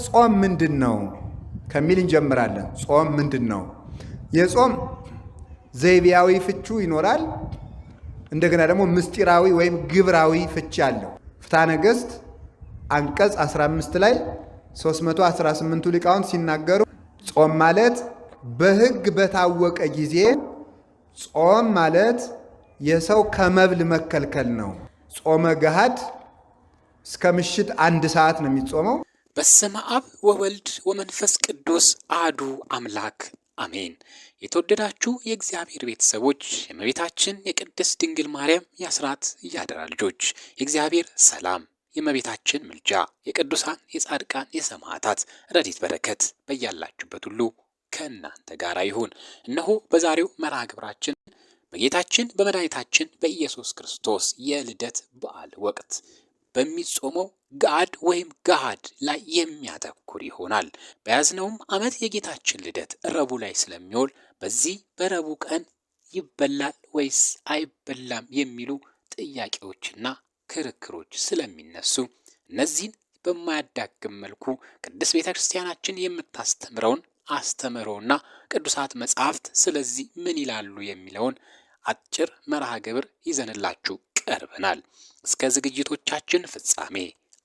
ጾም ምንድን ነው ከሚል እንጀምራለን። ጾም ምንድን ነው? የጾም ዘይቤያዊ ፍቹ ይኖራል። እንደገና ደግሞ ምስጢራዊ ወይም ግብራዊ ፍቺ አለው። ፍትሐ ነገሥት አንቀጽ 15 ላይ 318ቱ ሊቃውንት ሲናገሩ ጾም ማለት በሕግ በታወቀ ጊዜ ጾም ማለት የሰው ከመብል መከልከል ነው። ጾመ ገሃድ እስከ ምሽት 1 ሰዓት ነው የሚጾመው። በስመ አብ ወወልድ ወመንፈስ ቅዱስ አሐዱ አምላክ አሜን። የተወደዳችሁ የእግዚአብሔር ቤተሰቦች፣ የእመቤታችን የቅድስት ድንግል ማርያም የአስራት የአደራ ልጆች፣ የእግዚአብሔር ሰላም፣ የእመቤታችን ምልጃ፣ የቅዱሳን የጻድቃን የሰማዕታት ረድኤት በረከት በያላችሁበት ሁሉ ከእናንተ ጋር ይሁን። እነሆ በዛሬው መርሃ ግብራችን በጌታችን በመድኃኒታችን በኢየሱስ ክርስቶስ የልደት በዓል ወቅት በሚጾመው ገአድ ወይም ገሃድ ላይ የሚያተኩር ይሆናል። በያዝነውም ዓመት የጌታችን ልደት ረቡዕ ላይ ስለሚውል በዚህ በረቡዕ ቀን ይበላል ወይስ አይበላም የሚሉ ጥያቄዎችና ክርክሮች ስለሚነሱ እነዚህን በማያዳግም መልኩ ቅድስት ቤተ ክርስቲያናችን የምታስተምረውን አስተምህሮና ቅዱሳት መጻሕፍት ስለዚህ ምን ይላሉ የሚለውን አጭር መርሃ ግብር ይዘንላችሁ ቀርበናል። እስከ ዝግጅቶቻችን ፍጻሜ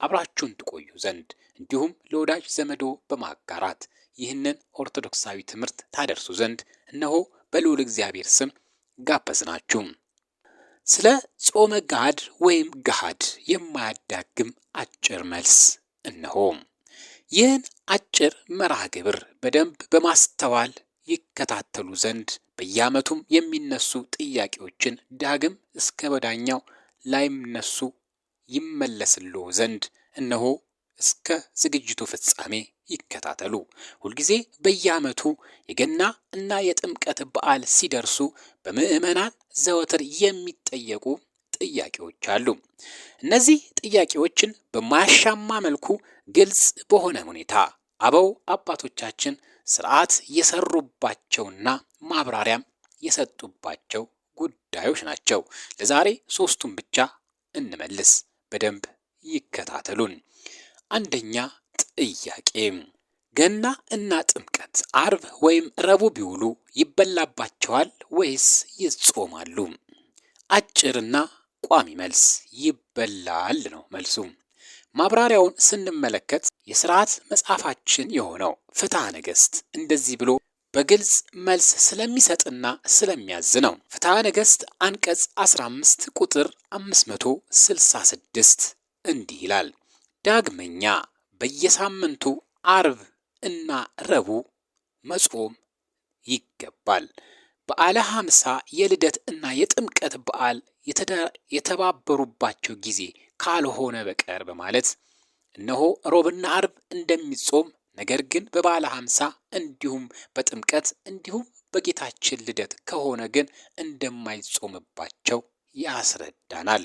አብራችሁን ትቆዩ ዘንድ እንዲሁም ለወዳጅ ዘመዶ በማጋራት ይህንን ኦርቶዶክሳዊ ትምህርት ታደርሱ ዘንድ እነሆ በልዑል እግዚአብሔር ስም ጋበዝናችሁ። ስለ ጾመ ገሃድ ወይም ገሃድ የማያዳግም አጭር መልስ እነሆ። ይህን አጭር መርሃ ግብር በደንብ በማስተዋል ይከታተሉ ዘንድ በየዓመቱም የሚነሱ ጥያቄዎችን ዳግም እስከ ወዳኛው ላይነሱ ይመለስልዎ ዘንድ እነሆ እስከ ዝግጅቱ ፍጻሜ ይከታተሉ። ሁልጊዜ በየዓመቱ የገና እና የጥምቀት በዓል ሲደርሱ በምዕመናን ዘወትር የሚጠየቁ ጥያቄዎች አሉ። እነዚህ ጥያቄዎችን በማያሻማ መልኩ ግልጽ በሆነ ሁኔታ አበው አባቶቻችን ስርዓት የሰሩባቸውና ማብራሪያም የሰጡባቸው ጉዳዮች ናቸው። ለዛሬ ሶስቱን ብቻ እንመልስ። በደንብ ይከታተሉን። አንደኛ ጥያቄ፣ ገና እና ጥምቀት አርብ ወይም ረቡዕ ቢውሉ ይበላባቸዋል ወይስ ይጾማሉ? አጭርና ቋሚ መልስ ይበላል ነው መልሱ። ማብራሪያውን ስንመለከት የስርዓት መጽሐፋችን የሆነው ፍትሐ ነገሥት እንደዚህ ብሎ በግልጽ መልስ ስለሚሰጥና ስለሚያዝ ነው። ፍትሐ ነገሥት አንቀጽ 15 ቁጥር 566 እንዲህ ይላል። ዳግመኛ በየሳምንቱ አርብ እና ረቡዕ መጾም ይገባል። በዓለ ሐምሳ የልደት እና የጥምቀት በዓል የተባበሩባቸው ጊዜ ካልሆነ በቀር በማለት እነሆ ሮብና አርብ እንደሚጾም ነገር ግን በበዓለ ሐምሳ እንዲሁም በጥምቀት እንዲሁም በጌታችን ልደት ከሆነ ግን እንደማይጾምባቸው ያስረዳናል።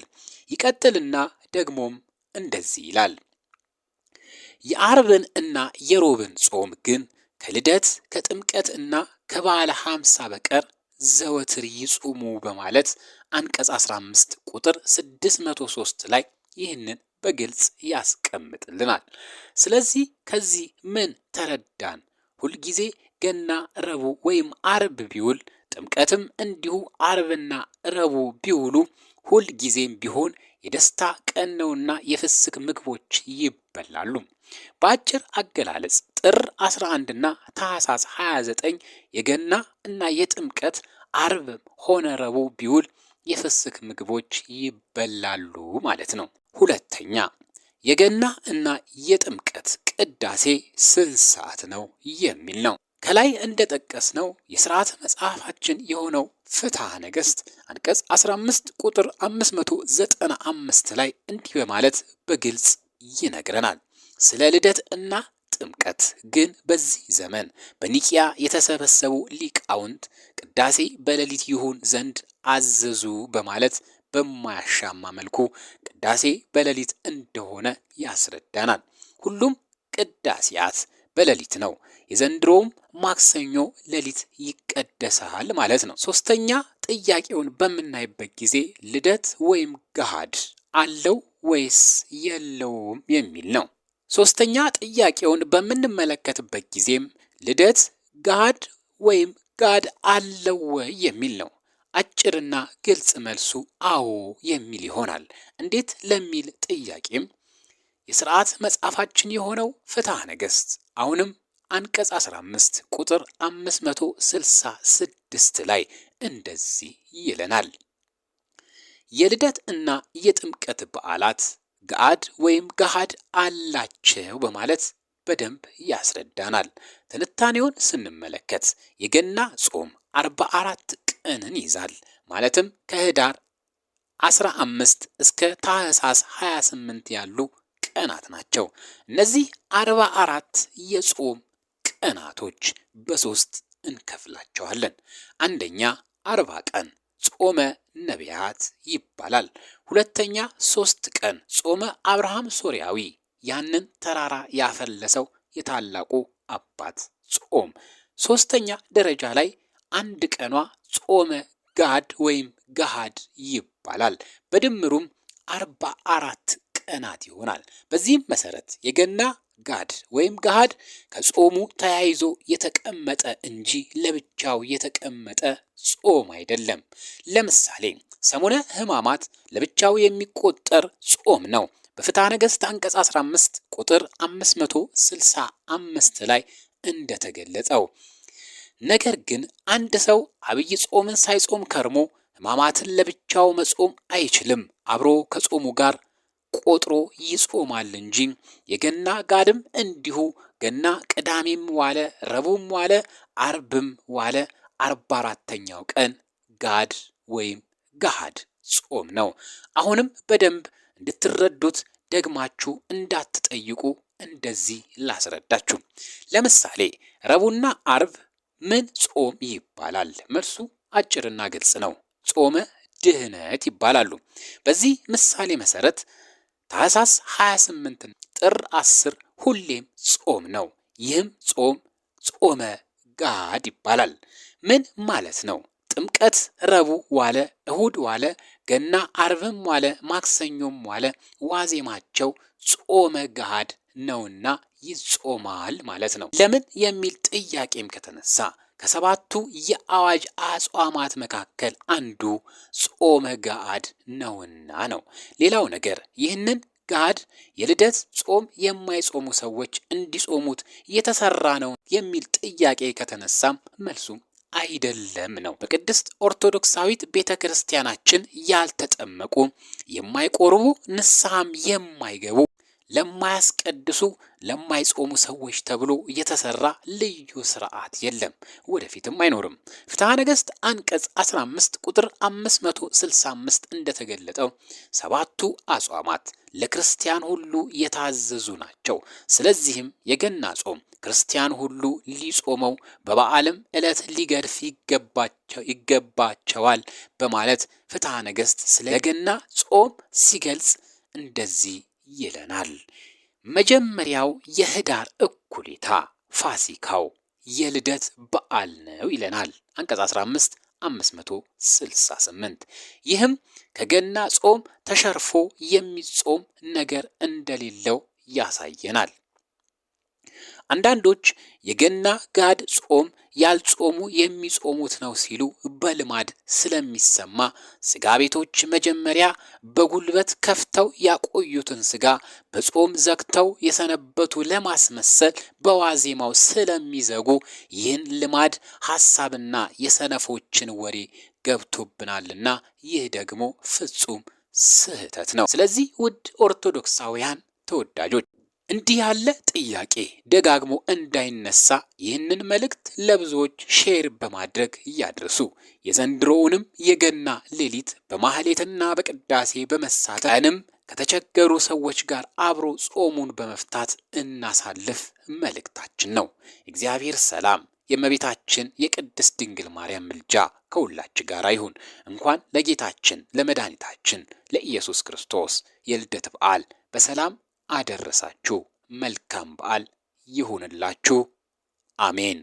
ይቀጥልና ደግሞም እንደዚህ ይላል። የአርብን እና የሮብን ጾም ግን ከልደት ከጥምቀት እና ከበዓለ ሐምሳ በቀር ዘወትር ይጹሙ በማለት አንቀጽ 15 ቁጥር 603 ላይ ይህንን በግልጽ ያስቀምጥልናል። ስለዚህ ከዚህ ምን ተረዳን? ሁልጊዜ ገና ረቡዕ ወይም አርብ ቢውል ጥምቀትም እንዲሁ አርብና ረቡዕ ቢውሉ ሁልጊዜም ቢሆን የደስታ ቀን ነውና የፍስክ ምግቦች ይበላሉ። በአጭር አገላለጽ ጥር 11 እና ታህሳስ 29 የገና እና የጥምቀት አርብ ሆነ ረቡዕ ቢውል የፍስክ ምግቦች ይበላሉ ማለት ነው። ሁለተኛ፣ የገና እና የጥምቀት ቅዳሴ ስንት ሰዓት ነው የሚል ነው። ከላይ እንደጠቀስነው የስርዓት መጽሐፋችን የሆነው ፍትሐ ነገሥት አንቀጽ 15 ቁጥር 595 ላይ እንዲህ በማለት በግልጽ ይነግረናል። ስለ ልደት እና ጥምቀት ግን በዚህ ዘመን በኒቂያ የተሰበሰቡ ሊቃውንት ቅዳሴ በሌሊት ይሁን ዘንድ አዘዙ በማለት በማያሻማ መልኩ ቅዳሴ በሌሊት እንደሆነ ያስረዳናል። ሁሉም ቅዳሴያት በሌሊት ነው። የዘንድሮውም ማክሰኞ ሌሊት ይቀደሳል ማለት ነው። ሶስተኛ ጥያቄውን በምናይበት ጊዜ ልደት ወይም ገሃድ አለው ወይስ የለውም የሚል ነው። ሶስተኛ ጥያቄውን በምንመለከትበት ጊዜም ልደት ገሃድ ወይም ጋድ አለው ወይ የሚል ነው። አጭርና ግልጽ መልሱ አዎ የሚል ይሆናል። እንዴት ለሚል ጥያቄም የስርዓት መጽሐፋችን የሆነው ፍትሐ ነገሥት አሁንም አንቀጽ 15 ቁጥር 566 ላይ እንደዚህ ይለናል። የልደት እና የጥምቀት በዓላት ገአድ ወይም ገሃድ አላቸው በማለት በደንብ ያስረዳናል። ትንታኔውን ስንመለከት የገና ጾም 44 ቀንን ይይዛል። ማለትም ከህዳር 15 እስከ ታህሳስ 28 ያሉ ቀናት ናቸው። እነዚህ 44 የጾም ቀናቶች በሶስት እንከፍላቸዋለን። አንደኛ 40 ቀን ጾመ ነቢያት ይባላል። ሁለተኛ 3 ቀን ጾመ አብርሃም ሶርያዊ፣ ያንን ተራራ ያፈለሰው የታላቁ አባት ጾም። ሶስተኛ ደረጃ ላይ አንድ ቀኗ ጾመ ጋድ ወይም ገሃድ ይባላል። በድምሩም 44 ቀናት ይሆናል። በዚህም መሰረት የገና ጋድ ወይም ገሃድ ከጾሙ ተያይዞ የተቀመጠ እንጂ ለብቻው የተቀመጠ ጾም አይደለም። ለምሳሌ ሰሙነ ሕማማት ለብቻው የሚቆጠር ጾም ነው። በፍትሐ ነገሥት አንቀጽ 15 ቁጥር 565 ላይ እንደተገለጸው። ነገር ግን አንድ ሰው አብይ ጾምን ሳይጾም ከርሞ ሕማማትን ለብቻው መጾም አይችልም። አብሮ ከጾሙ ጋር ቆጥሮ ይጾማል እንጂ። የገና ጋድም እንዲሁ ገና ቅዳሜም ዋለ፣ ረቡም ዋለ፣ አርብም ዋለ 44ተኛው ቀን ጋድ ወይም ገሃድ ጾም ነው። አሁንም በደንብ እንድትረዱት ደግማችሁ እንዳትጠይቁ እንደዚህ ላስረዳችሁ። ለምሳሌ ረቡና አርብ ምን ጾም ይባላል? መልሱ አጭርና ግልጽ ነው። ጾመ ድህነት ይባላሉ። በዚህ ምሳሌ መሰረት ታህሳስ 28 ጥር 10 ሁሌም ጾም ነው። ይህም ጾም ጾመ ጋድ ይባላል። ምን ማለት ነው? ጥምቀት ረቡዕ ዋለ፣ እሁድ ዋለ፣ ገና አርብም ዋለ፣ ማክሰኞም ዋለ፣ ዋዜማቸው ጾመ ገሃድ ነውና ይጾማል ማለት ነው። ለምን የሚል ጥያቄም ከተነሳ ከሰባቱ የአዋጅ አጽዋማት መካከል አንዱ ጾመ ገሃድ ነውና ነው። ሌላው ነገር ይህንን ገሃድ የልደት ጾም የማይጾሙ ሰዎች እንዲጾሙት የተሰራ ነው የሚል ጥያቄ ከተነሳም መልሱ አይደለም ነው። በቅድስት ኦርቶዶክሳዊት ቤተ ክርስቲያናችን ያልተጠመቁ፣ የማይቆርቡ፣ ንስሐም የማይገቡ፣ ለማያስቀድሱ፣ ለማይጾሙ ሰዎች ተብሎ የተሰራ ልዩ ስርዓት የለም፣ ወደፊትም አይኖርም። ፍትሐ ነገሥት አንቀጽ 15 ቁጥር 565 እንደተገለጠው ሰባቱ አጽዋማት ለክርስቲያን ሁሉ የታዘዙ ናቸው። ስለዚህም የገና ጾም ክርስቲያን ሁሉ ሊጾመው በበዓልም ዕለት ሊገድፍ ይገባቸዋል በማለት ፍትሐ ነገሥት ስለ ገና ጾም ሲገልጽ እንደዚህ ይለናል። መጀመሪያው የህዳር እኩሌታ ፋሲካው የልደት በዓል ነው ይለናል አንቀጽ 15 568። ይህም ከገና ጾም ተሸርፎ የሚጾም ነገር እንደሌለው ያሳየናል። አንዳንዶች የገና ጋድ ጾም ያልጾሙ የሚጾሙት ነው ሲሉ በልማድ ስለሚሰማ ስጋ ቤቶች መጀመሪያ በጉልበት ከፍተው ያቆዩትን ስጋ በጾም ዘግተው የሰነበቱ ለማስመሰል በዋዜማው ስለሚዘጉ ይህን ልማድ ሐሳብና የሰነፎችን ወሬ ገብቶብናልና ይህ ደግሞ ፍጹም ስህተት ነው። ስለዚህ ውድ ኦርቶዶክሳውያን ተወዳጆች፣ እንዲህ ያለ ጥያቄ ደጋግሞ እንዳይነሳ ይህንን መልእክት ለብዙዎች share በማድረግ እያድርሱ። የዘንድሮውንም የገና ሌሊት በማህሌትና በቅዳሴ በመሳተፍ ቀንም ከተቸገሩ ሰዎች ጋር አብሮ ጾሙን በመፍታት እናሳልፍ መልእክታችን ነው። እግዚአብሔር ሰላም፣ የእመቤታችን የቅድስት ድንግል ማርያም ምልጃ ከሁላችን ጋር ይሁን። እንኳን ለጌታችን ለመድኃኒታችን ለኢየሱስ ክርስቶስ የልደት በዓል በሰላም አደረሳችሁ። መልካም በዓል ይሁንላችሁ። አሜን።